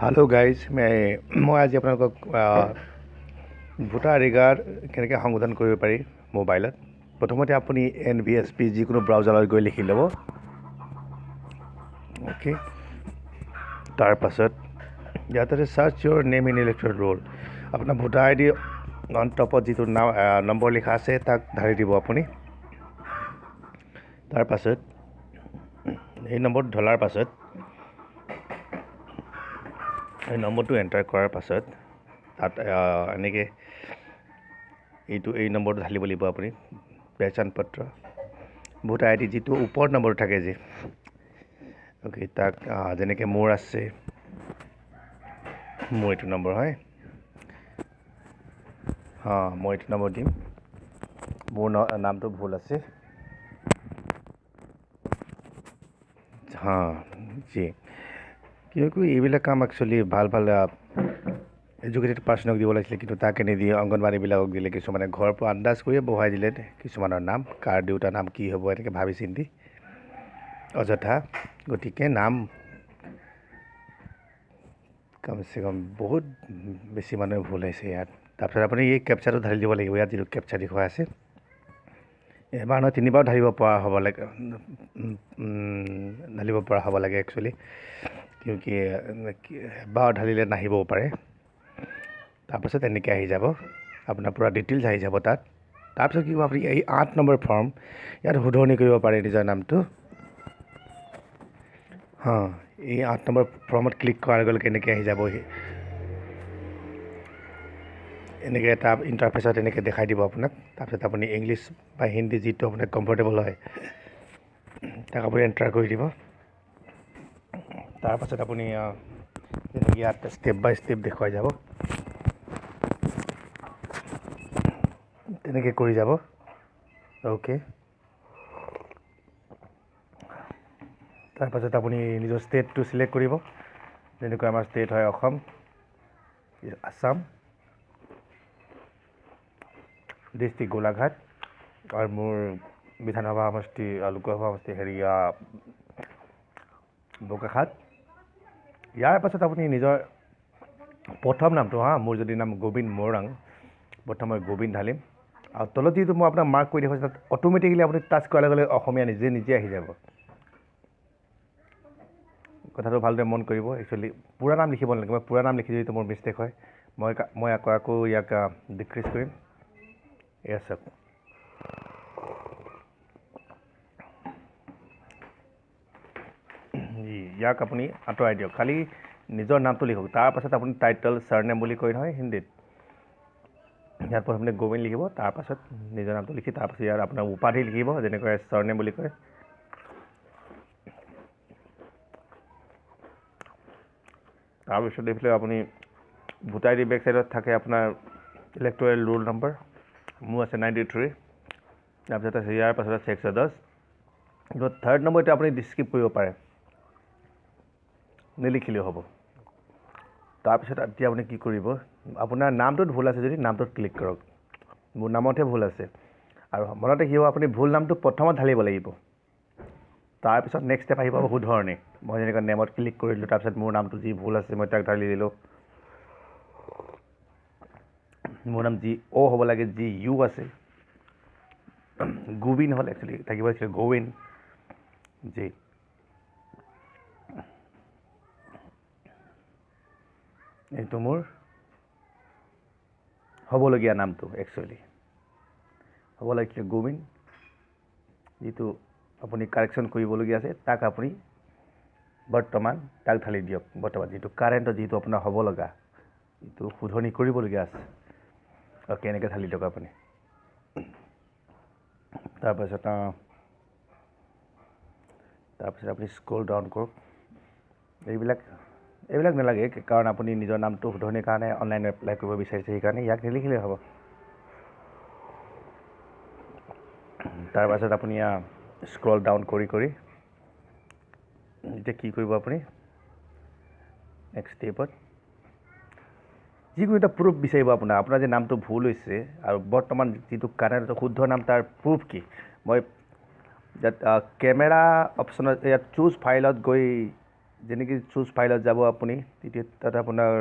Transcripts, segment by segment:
Hello' guys, মই আজি আপোনালোকক ভোটাৰ আধিকাৰ কেনেকৈ সংশোধন কৰিব পাৰি মোবাইলত। প্ৰথমতে আপুনি NVSP যিকোনো ব্ৰাউজাৰত গৈ লিখি ল'ব। অ'কে, তাৰপাছত ইয়াত আছে search your name in electoral roll. আপোনাৰ ভোটাৰ আই ডি অন টপত যিটো নাম নম্বৰ লিখা আছে তাক ঢালি দিব আপুনি। তাৰপাছত এই নম্বৰটো ঢলাৰ পাছত, এই নম্বৰটো এণ্টাৰ কৰাৰ পাছত তাত এনেকৈ এই নম্বৰটো ঢালিব লাগিব আপুনি। পেহচান পত্ৰ, ভোটাৰ আই ডি যিটো ওপৰত নম্বৰটো থাকে যে, অ'কে, তাক যেনেকৈ মোৰ আছে, মোৰ এইটো নম্বৰ হয়, অঁ মই এইটো নম্বৰ দিম। মোৰ নামটো ভুল আছে, হা জি। কিয় এইবিলাক কাম একচুৱেলি ভাল ভাল এডুকেটেড পাৰ্চনক দিব লাগিছিলে, কিন্তু তাকে নিদিয়ে অংগনবাড়ীবিলাকক দিলে। কিছুমানে ঘৰৰ পৰা আন্দাজ কৰিয়ে বহাই দিলে কিছুমানৰ নাম, কাৰ দেউতাৰ নাম কি হ'ব এনেকৈ ভাবি চিন্তি অযথা। গতিকে নাম কমচে কম বহুত বেছি মানুহে ভুল হৈছে ইয়াত। তাৰপিছত আপুনি এই কেপচাটো ঢালি দিব লাগিব। ইয়াত যিটো কেপচা দেখুওৱা আছে, এবাৰ নহয় তিনিবাৰ ঢালিব পৰা হ'ব লাগে, ঢালিব পৰা হ'ব লাগে একচুৱেলি, কিউকি এবাৰ ঢালিলে নাহিবও পাৰে। তাৰপাছত এনেকৈ আহি যাব, আপোনাৰ পূৰা ডিটেইলছ আহি যাব তাত। তাৰপিছত কি হ'ব, আপুনি এই 8 নম্বৰ ফৰ্ম ইয়াত শুধৰণি কৰিব পাৰে নিজৰ নামটো। হা, এই 8 নম্বৰ ফৰ্মত ক্লিক কৰাৰ লগে লগে এনেকৈ আহি যাব, এনেকৈ এটা ইণ্টাৰফেচত এনেকৈ দেখাই দিব আপোনাক। তাৰপিছত আপুনি ইংলিছ বা হিন্দী যিটো আপোনাক কমফৰ্টেবল হয় তাক আপুনি এণ্টাৰ কৰি দিব। তাৰপাছত আপুনি যেনেকৈ ইয়াত ষ্টেপ বাই ষ্টেপ দেখুৱাই যাব, তেনেকৈ কৰি যাব। অ'কে, তাৰপাছত আপুনি নিজৰ ষ্টেটটো চিলেক্ট কৰিব। যেনেকৈ আমাৰ ষ্টেট হয় অসম, আছাম, ডিষ্ট্ৰিক্ট গোলাঘাট, আৰু মোৰ বিধানসভা সমষ্টি, লোকসভা সমষ্টি হেৰিয়া বোকাখাট। ইয়াৰ পাছত আপুনি নিজৰ প্ৰথম নামটো, হা মোৰ যদি নাম গোবিন্দ মৰাং, প্ৰথম মই গোবিন্দ ঢালিম। আৰু তলত যিটো মই আপোনাক মাৰ্ক কৰি দেখুৱাইছোঁ তাত অট'মেটিকেলি আপুনি টাচ কৰাৰ লগে লগে অসমীয়া নিজে নিজে আহি যাব। কথাটো ভালদৰে মন কৰিব। একচুৱেলি পূৰা নাম লিখিব নালাগে, মই পূৰা নাম লিখি যদি মোৰ মিষ্টেক হয় মই আকৌ ইয়াক ডিক্ৰিজ কৰিম। এয়া চাওক, ইয়াক আপুনি আঁতৰাই দিয়ক, খালি নিজৰ নামটো লিখক। তাৰপাছত আপুনি টাইটেল ছাৰনেম বুলি কয় নহয় হিন্দীত, ইয়াত প্ৰথমতে গোবিন্দ লিখিব, তাৰপাছত নিজৰ নামটো লিখি তাৰপাছত ইয়াত আপোনাৰ উপাধি লিখিব, যেনেকৈ ছাৰনেম বুলি কয়। তাৰপিছত এইফালে আপুনি ভোটাৰ আই ডি বেক চাইডত থাকে আপোনাৰ ইলেক্টৰেল ৰোল নম্বৰ, মোৰ আছে 93। তাৰপিছত আছে ইয়াৰ পাছত আছে 110। থাৰ্ড নম্বৰটো আপুনি স্কিপ কৰিব পাৰে, নিলিখিলেও হ'ব। তাৰপিছত এতিয়া আপুনি কি কৰিব, আপোনাৰ নামটোত ভুল আছে যদি নামটোত ক্লিক কৰক। মোৰ নামতহে ভুল আছে, আৰু মনত ৰাখিব আপুনি ভুল নামটো প্ৰথমত ঢালিব লাগিব। তাৰপিছত নেক্সট ষ্টেপ আহিব শুধৰণি। মই যেনেকৈ নেমত ক্লিক কৰিলোঁ, তাৰপিছত মোৰ নামটো যি ভুল আছে মই তাক ঢালি দিলোঁ। মোৰ নাম জি অ' হ'ব লাগে, জি ইউ আছে, গোবিন হ'ল একচুৱেলি থাকিব লাগিছিলে গোবিন জি। এইটো মোৰ হ'বলগীয়া নামটো একচুৱেলি হ'ব লাগিছিলে গোবিন। যিটো আপুনি কাৰেকশ্যন কৰিবলগীয়া আছে তাক আপুনি বৰ্তমান তাক ঢালি দিয়ক। বৰ্তমান যিটো কাৰেণ্টত যিটো আপোনাৰ হ'ব লগা, যিটো শুধৰণি কৰিবলগীয়া আছে, অ'কে, এনেকৈ ঢালি দিয়ক আপুনি। তাৰপাছত আপুনি স্ক্ৰল ডাউন কৰক। এইবিলাক নালাগে, কাৰণ আপুনি নিজৰ নামটো শুধৰণিৰ কাৰণে অনলাইন এপ্লাই কৰিব বিচাৰিছে, সেইকাৰণে ইয়াক নিলিখিলেই হ'ব। তাৰপাছত আপুনি স্ক্ৰল ডাউন কৰি কৰি এতিয়া কি কৰিব, আপুনি নেক্সট ষ্টেপত যিকোনো এটা প্ৰুফ বিচাৰিব। আপোনাৰ যে নামটো ভুল হৈছে আৰু বৰ্তমান যিটো কাৰেণ্ট শুদ্ধ নাম তাৰ প্ৰুফ কি, মই ইয়াত কেমেৰা অপশ্যনত ইয়াত চুজ ফাইলত গৈ যেনেকৈ চুজ ফাইলত যাব আপুনি, তেতিয়া তাত আপোনাৰ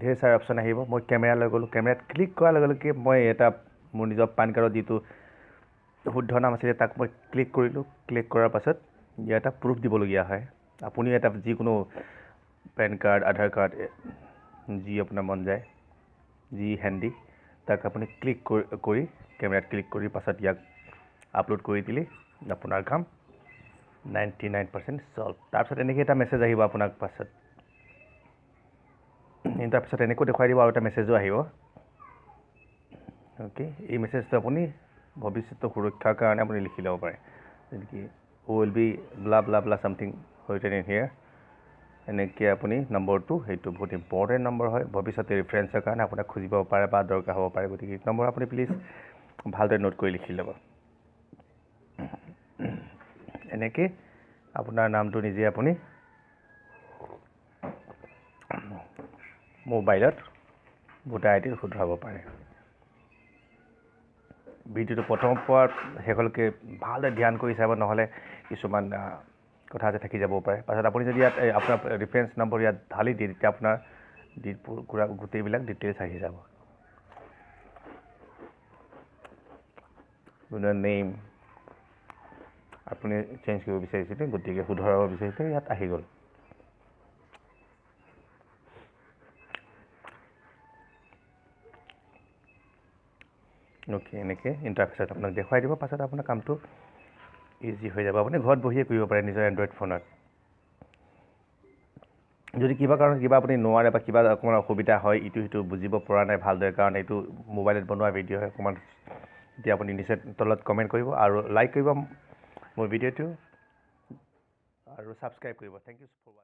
ঢেৰ চাৰ অপশ্যন আহিব। মই কেমেৰা লৈ গ'লোঁ, কেমেৰাত ক্লিক কৰাৰ লগে লগে মই এটা মোৰ নিজৰ পান কাৰ্ডত যিটো শুদ্ধ নাম আছিলে তাক মই ক্লিক কৰিলোঁ। ক্লিক কৰাৰ পাছত ইয়াত এটা প্ৰুফ দিবলগীয়া হয়। আপুনি এটা যিকোনো পেন কাৰ্ড, আধাৰ কাৰ্ড, যি আপোনাৰ মন যায়, যি হেণ্ডি, তাক আপুনি ক্লিক কৰি কেমেৰাত ক্লিক কৰি পাছত ইয়াক আপলোড কৰি দিলে আপোনাৰ কাম 99% ছল্ভ। তাৰপিছত এনেকৈ এটা মেছেজ আহিব আপোনাক পাছত, তাৰপিছত এনেকৈ দেখুৱাই দিব আৰু এটা মেছেজো আহিব। অ'কে, এই মেছেজটো আপুনি ভৱিষ্যতৰ সুৰক্ষাৰ কাৰণে আপুনি লিখি ল'ব পাৰে, যেনেকি will be blah blah blah something written in here. এনেকৈ আপুনি নম্বৰটো, সেইটো বহুত ইম্পৰ্টেণ্ট নম্বৰ হয়, ভৱিষ্যতে ৰেফাৰেঞ্চৰ কাৰণে আপোনাক খুজিব পাৰে বা দৰকাৰ হ'ব পাৰে। গতিকে এই নম্বৰ আপুনি প্লিজ ভালদৰে নোট কৰি লিখি ল'ব। এনেকৈ আপোনাৰ নামটো নিজে আপুনি মোবাইলত ভোটাৰ আই ডিত শুধৰাব পাৰে। ভিডিঅ'টো প্ৰথমৰ পৰা শেষলৈকে ভালদৰে ধ্যান কৰি চাব, নহ'লে কিছুমান কথা যে থাকি যাব পাৰে। পাছত আপুনি যদি ইয়াত আপোনাৰ ৰেফাৰেঞ্চ নম্বৰ ইয়াত ঢালি দিয়ে, তেতিয়া আপোনাৰ গোটেইবিলাক ডিটেইলছ আহি যাব। নেম আপুনি চেঞ্জ কৰিব বিচাৰিছিলে, গতিকে শুধৰাব বিচাৰিছিলে, ইয়াত আহি গ'ল। অ'কে, এনেকৈ ইণ্টাৰফেচত আপোনাক দেখুৱাই দিব। পাছত আপোনাৰ কামটো ইজি হৈ যাব, আপুনি ঘৰত বহিয়ে কৰিব পাৰে নিজৰ এণ্ড্ৰইড ফোনত। যদি কিবা কাৰণত কিবা আপুনি নোৱাৰে বা কিবা অকণমান অসুবিধা হয়, ইটো সিটো বুজিব পৰা নাই ভালদৰে, কাৰণ এইটো মোবাইলত বনোৱা ভিডিঅ' হয় অকণমান, তেতিয়া আপুনি নিশ্চয় তলত কমেণ্ট কৰিব আৰু লাইক কৰিব মোৰ ভিডিঅ'টো আৰু ছাবস্ক্ৰাইব কৰিব। Thank U for ৱাচিং।